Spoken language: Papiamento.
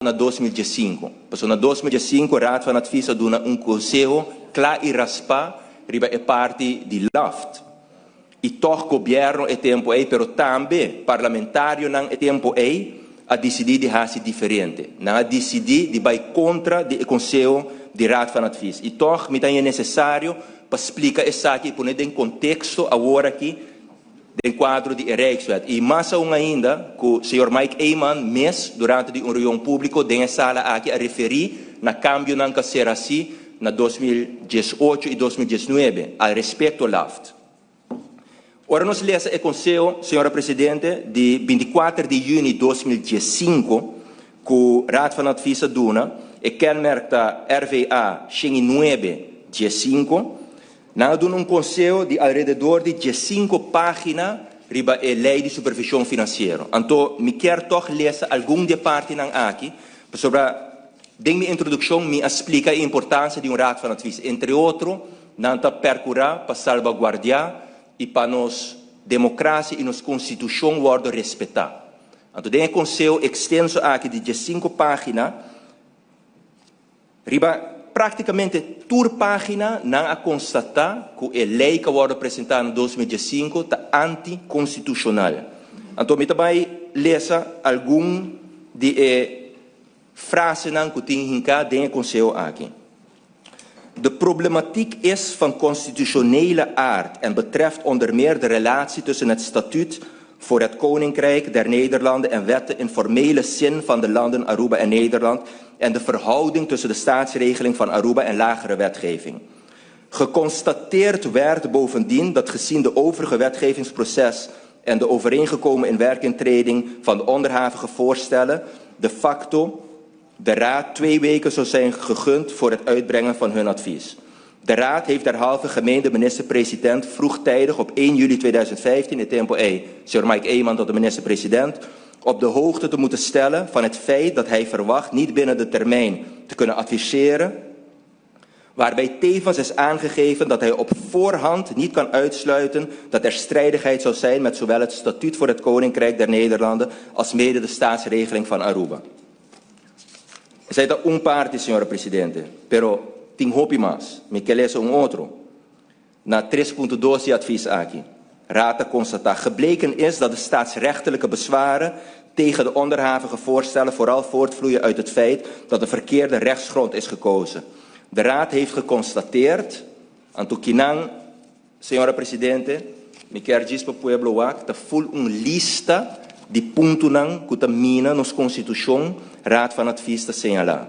Na 2015. Pasobra na 2015 Raad van Advies a duna un konseho kla i raspá riba e parti di LAFT. I tòg gobièrnu e tempu ei, pero tambe parlamentarionan e tempu ei, a disidí di hasi diferente. Nan a disidí di bai kontra di e konseho di Raad van Advies. I tòg mi ta haña nesesario pa splika esaki i pone den konteksto awor aki den kuadro di e Rijkswet. I mas aun ainda ku señor Mike Eman mes durante di un reunion públiko den e sala aki a referí na kambionan ku a ser hasí na 2018 i 2019 al respekto LAFT. Ora nos lesa e konseho, señora Presidente, di 24 di yüni 2015 ku Raad van Advies a duna, e kenmerk ta RVA 109 15. Nan a duna un konseho di alrededor di 15 página riba e lei di supervishon finansiero. Anto, mi ke tòg lesa algun di e partinan aki, pasobra den mi introdukshon mi a splika e importansia di un Raad van Advies. Entre otro, nan ta perkurá pa salvaguardiá i pa nos demokrasia i nos konstitushon wòrdu respetá. Anto, den e konseho ekstenso aki di 15 página, riba práktikamente tur página nan a konstatá ku e lei ku a wòrdu presentá na 2015 ta antikonstitushonal. Anto, mi ta bai lesa algun di e frasenan ku tin hinká den e konseho aki. "De problematiek is van constitutionele aard en betreft onder meer de relatie tussen het statuut voor het Koninkrijk der Nederlanden en wetten in formele zin van de landen Aruba en Nederland en de verhouding tussen de staatsregeling van Aruba en lagere wetgeving. Geconstateerd werd bovendien dat gezien de overige wetgevingsproces en de overeengekomen inwerkingtreding van de onderhavige voorstellen, de facto de Raad 2 weken zou zijn gegund voor het uitbrengen van hun advies. De Raad heeft derhalve gemeend de minister-president vroegtijdig op 1 juli 2015, in tempo E, Sir Mike Eman tot de minister-president, op de hoogte te moeten stellen van het feit dat hij verwacht niet binnen de termijn te kunnen adviseren, waarbij tevens is aangegeven dat hij op voorhand niet kan uitsluiten dat er strijdigheid zou zijn met zowel het statuut voor het Koninkrijk der Nederlanden als mede de staatsregeling van Aruba." Esei ta un parti, señora Presidente, pero tin hopi mas. Mi ke lesa un otro. Na 3.2 di advies aki. Raad ta konstatá: "Gebleken is dat de staatsrechtelijke bezwaren tegen de onderhavige voorstellen vooral voortvloeien uit het feit dat de verkeerde rechtsgrond is gekozen. De Raad heeft geconstateerd", anto akinan, señora Presidente, mi ke pa pueblo wak, ta full un lista di puntonan ku ta mina nos konstitushon, Raad van Advies ta señalá.